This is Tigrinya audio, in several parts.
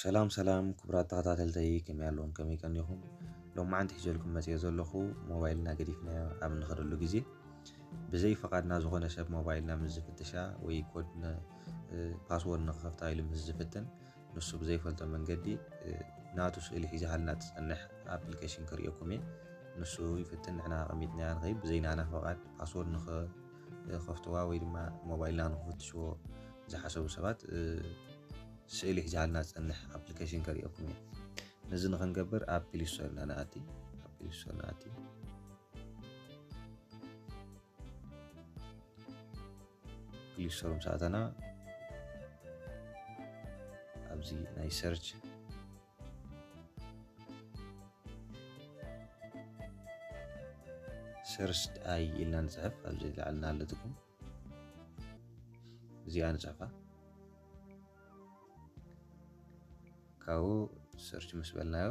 ሰላም ሰላም ክቡራት ተኸታተልተይ፣ ከመይ ኣለኹም? ከመይ ቀኒኹም? ሎማዓንቲ ሒዘልኩም መፅየ ዘለኹ፣ ሞባይልና ገዲፍናዮ ኣብ እንኸደሉ ግዜ ብዘይ ፈቓድና ዝኾነ ሰብ ሞባይልና ምስ ዝፍትሻ ወይ ኮድ ነ- እ፣ ፓስወርድ ንኽኸፍታ ኢሉ ምስ ዝፍትን፣ ንሱ ብዘይፈልጦ መንገዲ እ፣ ናቱ ስእሊ ሒዛሃልና ትፀንሕ ኣፕሊኬሽን ከርእየኩም እየ። ንሱ ይፍትን፣ ንሕና ኣቐሚጥናያ ንኸይድ፣ ብዘይ ናና ፈቓድ ፓስወርድ ንኸ- እ፣ ከፍትዋ ወይ ድማ ሞባይልና ንኽፍትሽዎ ዝሓሰቡ ሰባት እ፣ ስእሊ ሒዛሃልና ዝፀንሕ ኣፕሊኬሽን ከርእየኩም እየ። ነዚ ንኽንገብር ኣብ ፕሊስቶር ኢና ንኣቲ። ኣብ ፕሊስቶር ንኣቲ። ፕሊስቶር ምስ ኣተና ኣብዚ ናይ ሰርች ሰርች ኣይ ኢልና ንፅሕፍ። ኣብዚ ላዕልና ኣለትኩም እዚኣ ንፅሕፋ። ካብኡ ሰርች ምስ በልናዮ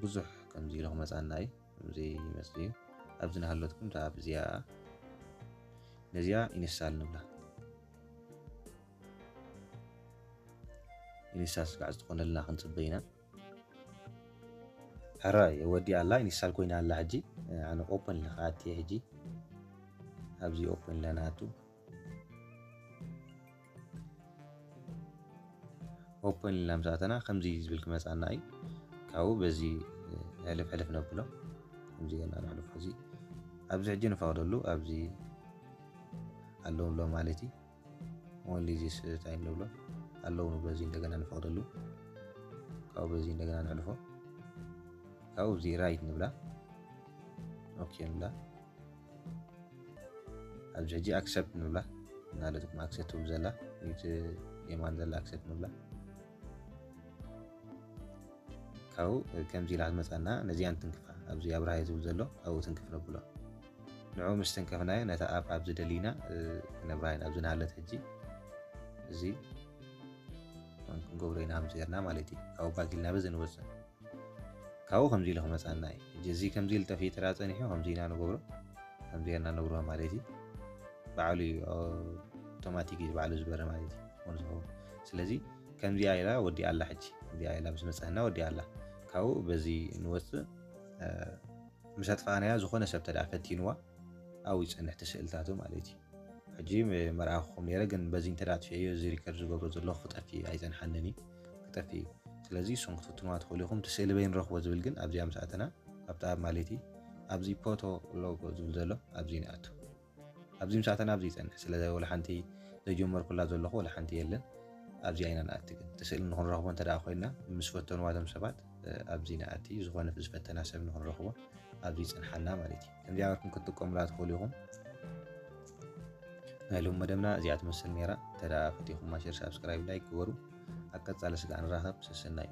ብዙሕ ከምዚ ኢሉ ክመፃና እዩ። ከምዚ ይመፅእ እዩ። ኣብዚ ናሃለትኩም እታ ኣብዚኣ ነዚኣ ኢንስታል ንብላ። ኢንስታል ስጋዕ ዝኾነልና ክንፅበ ኢና። ሕራይ ወዲኣ ኣላ፣ ኢንስታል ኮይና ኣላ። ሕጂ ኣነ ኦፐን ኢለ ክኣቲ እየ። ሕጂ ኣብዚ ኦፐን ኢለ ንኣቱ። ኦፕን ኢልና ምስ ኣተና ከምዚ ዝብል ክመፃና እዩ። ካብኡ በዚ ሕልፍ ሕልፍ ነብሎ። ከምዚ ገና ንሕልፎ። እዚ ኣብዚ ሕጂ ንፈቕደሉ፣ ኣብዚ ኣለዉ ንብሎ ማለት እዩ። ኦንሊ ዚስ ታይም ንብሎ፣ ኣለዉ ንብሎ። እዚ እንደገና ንፈቕደሉ። ካብኡ በዚ እንደገና ንሕልፎ። ካብኡ እዚ ራይት ንብላ። ኦኬ ንብላ። ኣብዚ ሕጂ ኣክሰፕት ንብላ። ናለትኩም ኣክሰፕት ትብል ዘላ፣ እቲ የማን ዘላ ኣክሰፕት ንብላ። ካብኡ ከምዚ ኢላ ክትመፃና፣ ነዚኣ እንትንክፋ፣ ኣብዚ ኣብርሃየ ዝብል ዘሎ ኣብኡ ትንክፍ ነብሎ። ንዑ ምስ ተንከፍናዮ፣ ነታ ኣፕ ኣብዚ ደሊና እ፣ ክነብራ ኢና። ኣብዚ ናሃለት ሕጂ እዚ ክንገብሮ ኢና፣ ከምዚ ጌርና ማለት እዩ። ካብኡ ባክ ኢልና በዚ ንወፅእ። ካብኡ ከምዚ ኢሉ ክመፃና እዩ። ሕጂ እዚ ከምዚ ኢሉ ጠፊኡ ተራ ፀኒሑ፣ ከምዚ ኢና ንገብሮ። ከምዚ ጌርና ነብርሆ ማለት እዩ። ባዕሉ እዩ፣ ኦ፣ ኣውቶማቲክ እዩ ባዕሉ ዝበረ ማለት እዩ። ዝኾነ ዝኸውን። ስለዚ ከምዚኣ ኢላ ወዲኣ ኣላ። ሕጂ ከምዚኣ ኢላ ምስ መፀና ወዲኣ ኣላ። ካብኡ በዚ ንወፅእ፣ እ፣ ምስ ኣጥፋእናያ ዝኾነ ሰብ ተደኣ ፈቲንዋ ኣብኡ ይፀንሕ እቲ ስእልታቱ ማለት እዩ። ሕጂ መርኣኹም ነይረ፣ ግን በዚ እንተ ደኣ ኣጥፊአዮ እዚ ሪከርድ ዝገብሮ ዘለኹ ክጠፍእ ኣይፀንሓንን እዩ፣ ክጠፍእ እዩ። ስለዚ እሱም ክትፍትንዋ ትኽእሉ ኢኹም። እቲ ስእሊ በይ ንረኽቦ ዝብል ግን ኣብዚኣ ምስ ኣተና ኣብቲ ኣብ ማለት እዩ፣ ኣብዚ ፖቶ ሎጎ ዝብል ዘሎ ኣብዚ ንኣቱ። ኣብዚ ምስ ኣተና ኣብዚ ይፀንሕ። ስለ ወላ ሓንቲ ዘጀመርኩላ ዘለኹ ወላ ሓንቲ የለን። ኣብዚኣ ኢና ንኣቲ። ግን እቲ ስእሊ ንኽንረኽቦ እንተ ደኣ ኮይንና ምስ ፈተንዋ እቶም ሰባት እ፣ ኣብዚ ንኣቲ። ዝኾነ ዝፈተና ሰብ ንኽንረኽቦ ኣብዚ ይፀንሓና ማለት እዩ። ከምዚኣ ገርኩም ክትጥቀሙላ ትኽእሉ ኢኹም። ናይ ሎሚ መደብና እዚኣ ትመስል ነይራ። እንተ ደኣ ፈቲኹማ ሼር፣ ሳብስክራይብ፣ ላይክ ግበሩ። ኣብ ቀፃሊ ስጋዕ ንራኸብ። ሰሰናዩ።